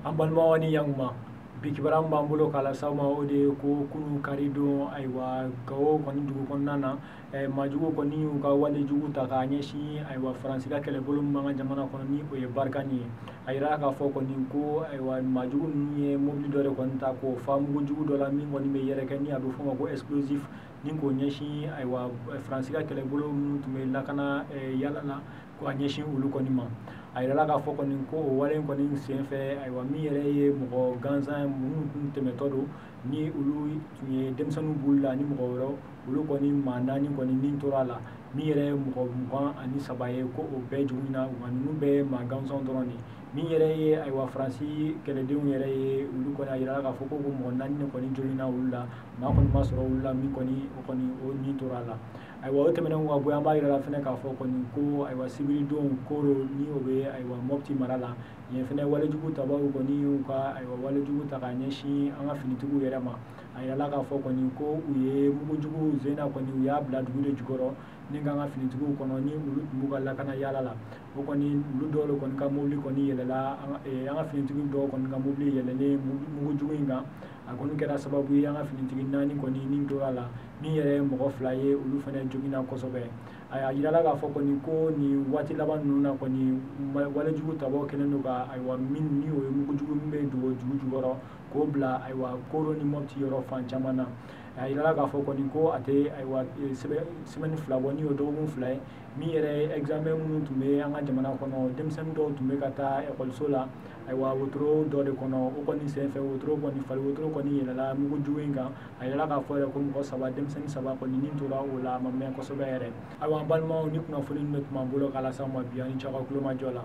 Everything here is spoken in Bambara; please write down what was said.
An balimaw ni yankuma, bi kibaruya min b'an bolo k'a lase aw ma, o de ye ko kunun karidon, ayiwa, Gawo kɔni dugu kɔnɔna na, maajugu kɔni y'u ka walejugu ta k'a ɲɛsin, ayiwa, Faransi ka kɛlɛbolo min b'an ka jamana kɔnɔ, ni o ye Barkhane ye. A yira k'a fɔ kɔni ko, ayiwa, maajugu ninnu ye mobili dɔ de kɔni ta k'o fa mugujugu dɔ la min kɔni bɛ yɛrɛkɛ, ni a bɛ f'o ma ko explosif, ni k'o ɲɛsin, ayiwa, Faransi ka kɛlɛbolo minnu tun bɛ lakana yala la, k'a ɲɛsin olu kɔni ma. A yirala k'a fɔ kɔni ko o wale kɔni senfɛ, ayiwa, min yɛrɛ ye mɔgɔ gansan ye minnu tun tɛmɛtɔ don, ni olu tun ye denmisɛnninw b'olu la ni mɔgɔ wɛrɛw, olu kɔni maa 4 kɔni ni tora a la. Min yɛrɛ ye mɔgɔ 23 ye, ko o bɛɛ joginna, wa ninnu bɛɛ ye maa gansanw dɔrɔn de ye. Min yɛrɛ ye, ayiwa, Faransi kɛlɛdenw yɛrɛ ye, olu kɔni a yirala k'a fɔ ko mɔgɔ 4 de kɔni joginna olu la, maa kɔni ma sɔrɔ olu la min kɔni o kɔni o ni tora a la. Ayiwa, o tɛmɛnen ka bɔ yen, an b'a yira la fɛnɛ k'a fɔ kɔni ko, ayiwa, sibiridon Koro, ni o bɛ, ayiwa, Mopti mara la, yen fɛnɛ walejugu tabaw kɔni y'u ka, ayiwa, walejugu ta k'a ɲɛsin an ka finitigiw yɛrɛ ma. A yirala k'a fɔ kɔni ko u ye mugujugu zena kɔni u y'a bila dugu de jukɔrɔ ni k'an ka finitigiw kɔnɔ, ni olu tun b'u ka lakana yaala la. O kɔni olu dɔw de kɔni ka mobili kɔni yɛlɛla, an ka finitigiw dɔw kɔni ka mobili yɛlɛlen mugujugu in kan, a kɔni kɛra sababu ye an ka finitigi 4 kɔni ni tora la, min yɛrɛ ye mɔgɔ 2 ye, olu fɛnɛ joginna kosɛbɛ. A yirala k'a fɔ kɔni ko nin waati laban ninnu na kɔni, walejugu tabaw kɛlen don ka, ayiwa, min ni o ye mugujugu min bɛ dogo dugu jukɔrɔ k'o bila, ayiwa, Koro ni Mopti yɔrɔ fan caman na. A yirala k'a fɔ kɔni ko a tɛ, ayiwa, semaine 2 bɔ, ni o dɔgɔkun 2 ye, min yɛrɛ ye examen minnu tun bɛ an ka jamana kɔnɔ, denmisɛnnin dɔw tun bɛ ka taa ekɔliso la, ayiwa, wotoro dɔ de kɔnɔ. O kɔni senfɛ, wotoro kɔni fali wotoro kɔni yɛlɛla mugujugu in kan. A yirala k'a fɔ yɛrɛ ko mɔgɔ 3, denmisɛnnin 3 kɔni ni tora o la, a ma mɛn kosɛbɛ yɛrɛ. Ayiwa, an balimaw, ni kunnafoni ninnu de tun b'an bolo k'a lase aw ma bi, an ni ce aw ka kulomajɔ la.